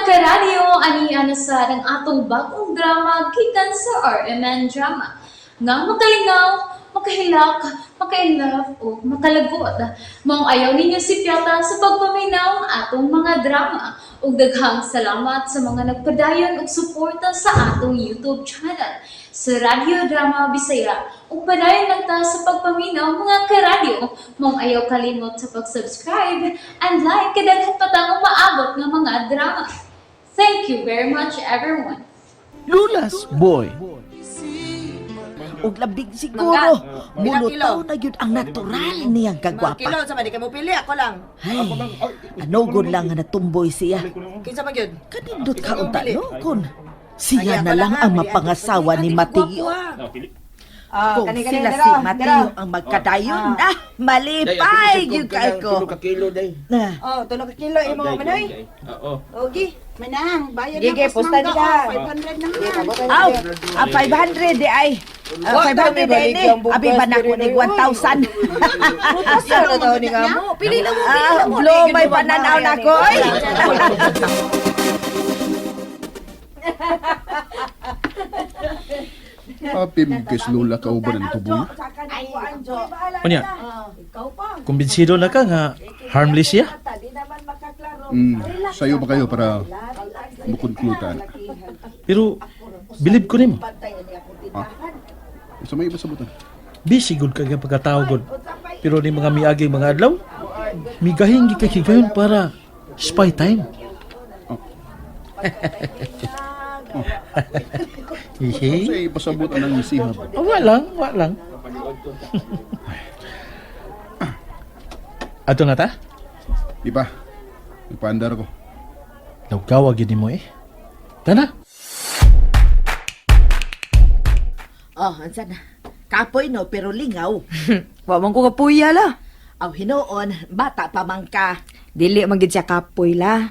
Karadyo, ani na sa ang atong bagong drama gikan sa RMN Drama. Nga makalingaw, makahilak, makainlove o makalagot. Maong ayaw ninyo sipyata sa pagpaminaw ang atong mga drama. Ug daghang salamat sa mga nagpadayon og suporta sa atong YouTube channel sa Radyo Drama Bisaya. Ug padayon lang ta sa pagpaminaw, mga karadyo. Maong ayaw kalimot sa pag-subscribe and like kay daghan pa tang umaabot nga mga drama. Thank you very much, everyone. Lula's Boy. Ug labing siguro, mulutaw na yun ang natural niyang Mga kilo kagwapa. sa man di ka mo pili ako lang. Ay, anogod lang nga natumboy siya. Kinsa man gyud? Kanindot ka unta no kun siya na lang ang mapangasawa ni Mateo. Ah, Kung kani kani sila dira, si dira. Mateo ang magkadayon, ah, malipay gyud kay ko. Tulo ka kilo day. Na, Oh, tulo ka kilo imo manoy. Oo. Ogi. Manang, bayad Gige, na pusta mangga, nila. oh, 500 na nga. aw, ah, 500 di ay. Ah, Wa 500 di ay ni. Abi ba na ko ni 1,000? Putas na daw ni nga mo. Pili na mo, pili Ah, na mo. blow may pananaw na ko. Ay. Happy kay Lola kauban ang tubo. Unya, kumbinsido na ka nga harmless siya? Sayo ba kayo para mukonklutan? Pero believe ko nimo. Ha? Sa may iba sabutan. Busy good ka nga pagkatao gud. Pero ni mga miaging mga adlaw, migahin gi kay higayon para spy time. Hihi. Sa iba sabutan ang sihab. Oh, wa lang, wa lang. Ato na ta? Di ba? Nagpaandar ko. Lawgawa gyud nimo eh. Tana. Oh, ansa na? Kapoy no, pero lingaw. Wa man ko kapuya la. Aw hinuon, bata pa man ka. Dili man gid siya kapoy la.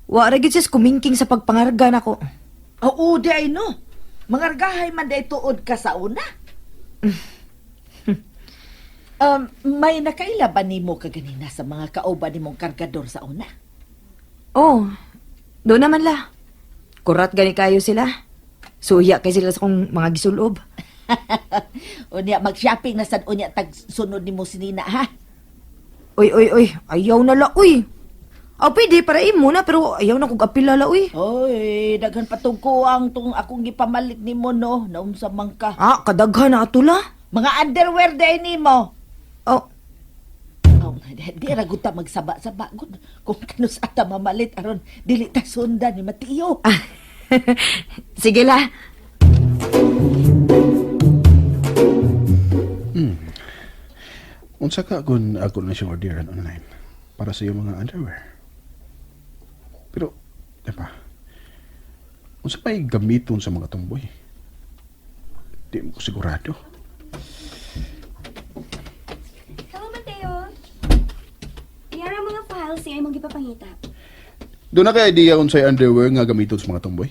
Wa ra gid siya kumingking sa pagpangarga nako. Oo, di ay no. Mangargahay man day tuod ka sa una. May nakaila ba nimo kaganina sa mga kauban nimong kargador sa una? Oh, do naman la. Kurat gani kayo sila. Suya kay sila sa kong mga gisulob. Unya mag-shopping na sad unya tag sunod nimo si Nina ha. Uy, uy, uy, ayaw na la, uy. Aw, pwede, para imo na, pero ayaw na kog apila la, uy. Oy, daghan patong ko ang tong akong gipamalit nimo no, naunsa man ka. Ah, kadaghan na ato la. Mga underwear day nimo. Oh, Oh, di ra gud ta magsaba-saba gud kung kanus ata mamalit aron dili ta sundan ni Mateo. Ah. Sige la. Unsa ka kung ako na siyang orderan online para sa iyong mga underwear. Pero, di ba? Unsa pa'y gamiton sa mga tumboy? Di mo ko sigurado. Hello, Mateo. Iyara mga files nga imong gipapangita. Doon na kay idea unsay underwear nga gamiton sa mga tumboy?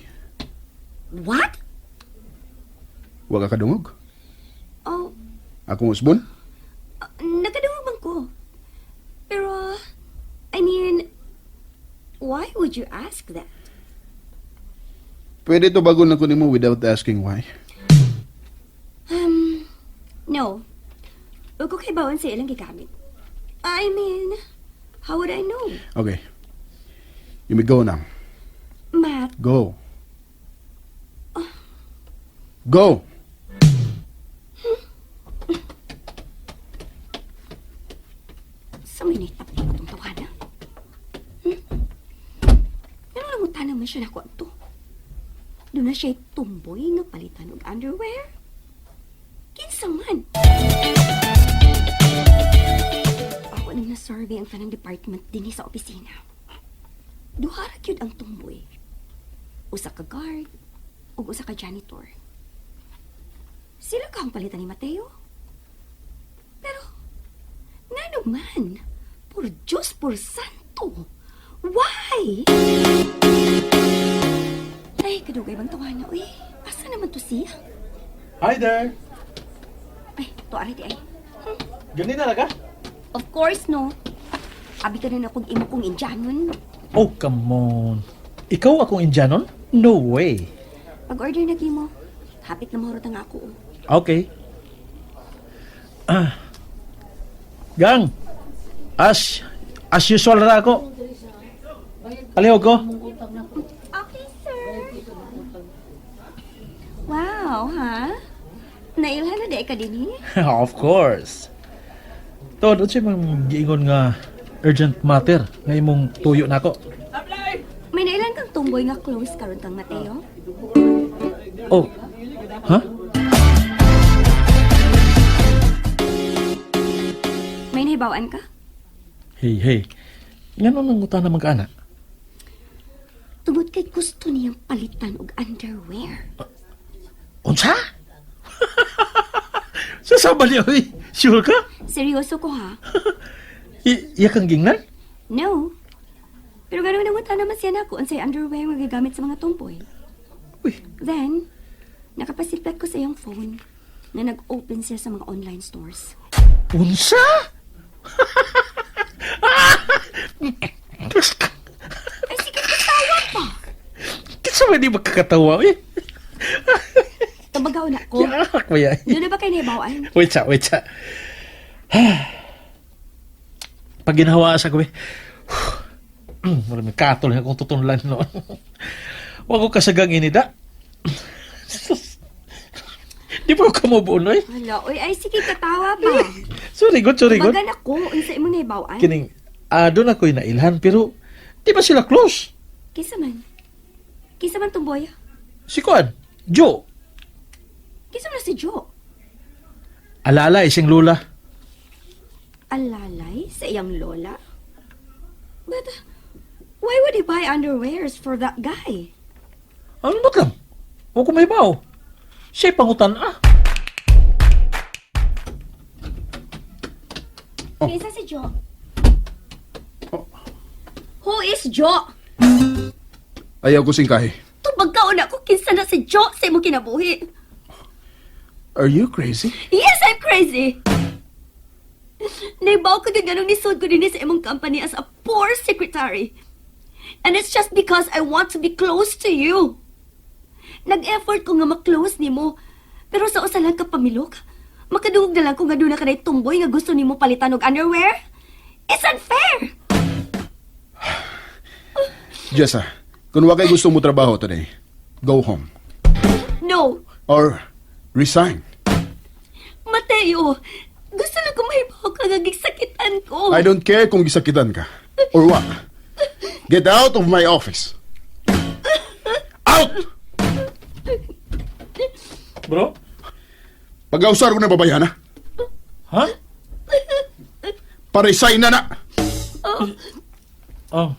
What? Wa ka kadungog? Oh, Akong usbon? Nakadungog man ko. Pero, I mean, why would you ask that? Pwede to bagon na ko nimo without asking why. No. Huwag ko kay bawan sa ilang gigamit. I mean, how would I know? Okay. You may go now. Matt, Go. Go! Sa minute pa itong tawana. Ano lang naman siya nakuha to? Doon na siya tumboy nga palitan og underwear? Kinsa man? Ako nang na-survey ang tanang department dinhi sa opisina. Duha ra gyud ang tumboy. Usa ka guard ug usa ka janitor. Sila ka ang palitan ni Mateo. Pero ngano man? Por Diyos, por Santo! Why? Ay, kadugay bang tawana, uy. Asa naman to siya? Hi there. Ay, to ari di ay. Ganina ra ka? Of course, no. Abi ka na na kung imo kong Indianon. Oh, come on. Ikaw akong Indianon? No way. Pag-order na kimo. Hapit na mahurot ang ako. Oh. Okay. Ah. Gang. As usual ra ako. Palihog ko. Okay, sir. Wow, ha? Nailhan na di ka din eh? Of course. Tod, unsay mang giingon nga urgent matter nga imong tuyo nako? May nailan kang tumboy nga close karon kang Mateo? Oh. Ha? May nahibawan ka? Hey, hey. Ngano nang utana man ka ana? Tungod kay gusto niyang palitan og underwear. Unsa? Sasaba niya, oy. Sure ka? Seryoso ko ha? Iya kang gingnan? No. Pero gano'n nanguta naman siya nako unsay underwear nga gigamit sa mga tumboy. Uy. Then, nakapasilpet ko sa iyang phone na nag-open siya sa mga online stores. Unsa? Ay, sige, katawa pa! Kinsa man di makakatawa, eh? Tabagaw na ko. Yak, maya. Doon na ba kayo nahibawaan? Wait sa, wait sa. Pag ginawa sa ko, eh. Marami katol akong tutunlan noon. Wag ko kasagang inida. Di ba ko kamubuon, oy? Hala, oy, ay, sige, katawa pa. Sorry, good, sorry, good. Bagan ako, unsa imong nahibawaan? Kining, doon ako'y nailhan, pero di ba sila close? Kinsa man? Kinsa man tumboy? Si Kuan, Joe, Kinsa man na si Joe? alala ising lula. Alalay sa iyang lola? But, why would he buy underwears for that guy? Ano ba lang? Huwag ko may bao. Siya'y pangutan ah. Oh. Kinsa si Joe? Oh. Who is Joe? Ayaw ko singkahi. Tubag ka una ko kinsa na si Joe sa imong kinabuhi. Are you crazy? Yes, I'm crazy. Naibaw ko din ganong nisod ko din sa imong company as a poor secretary. And it's just because I want to be close to you. Nag-effort ko nga ma-close nimo. Pero sa usa lang ka pamilok, makadungog na lang ko nga doon na kanay tumboy nga gusto nimo palitan og underwear. It's unfair. Jessa, kung wa kay gusto mo trabaho today, go home. No, Or resign. Mateo, gusto lang ko mahibaw ka nga gisakitan ko. I don't care kung gisakitan ka. Or what. Get out of my office. Out! Bro? Pag-ausar ko na babayan, ha? Ha? Pa-resign na na! Oh,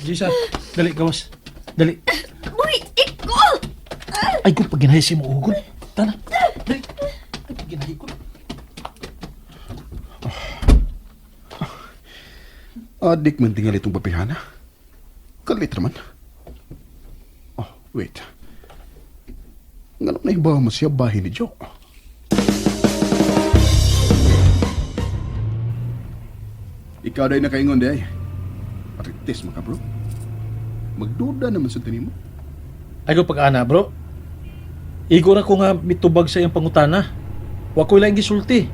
Jisa, dali, gawas. Dali. Uy, ikaw! Ay, kung pag ginahi si mo ugod. Tana, dali. Ay, pag ginahi ko. Adik man tingali itong papihana. Kalit naman. Oh, wait. Ngano na iba mo siya bahin ni Joe? Ikaw dahil nakaingon day. Patritis mo ka, bro. Magduda naman sa tanim mo. Ay, kung pag-ana, bro. Igo ra ko nga mitubag sa iyang pangutana. Wa ko'y laing gisulti.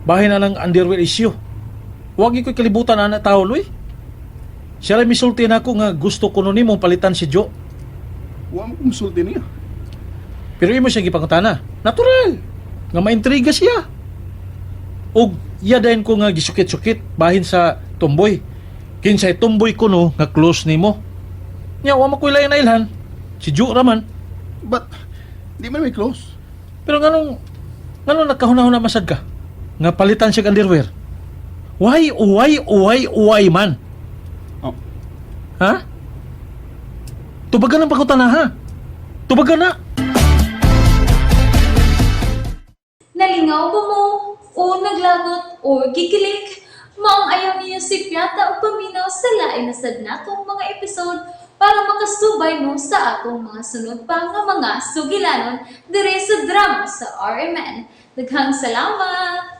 Bahin na lang underwear issue. Huwag ko'y kalibutan ana tao, Luy. Siya rin misulti na ako nga gusto ko nun nimong palitan si Joe. Wa mo kumusulti niya. Pero imo siya gipangutana. Natural. Nga maintriga siya. Og iya dayon ko nga gisukit-sukit bahin sa tumboy. Kinsay tumboy ko no nga close nimo. Nya wa mo ko'y laing nailhan. Si Joe raman. But, di man may close. Pero nganong nagkahuna-huna masad ka? Nga palitan siya og underwear. Why man? Oh, Ha? Tubagan ang pangutana ha. Tubagan na. Nalingaw ba mo? O naglagot o gikilig? Maong ayaw niyo si Piata o paminaw sa lain na sad natong mga episode para makasubay mo sa atong mga sunod pa nga mga sugilanon dire sa drama sa RMN. Daghang salamat!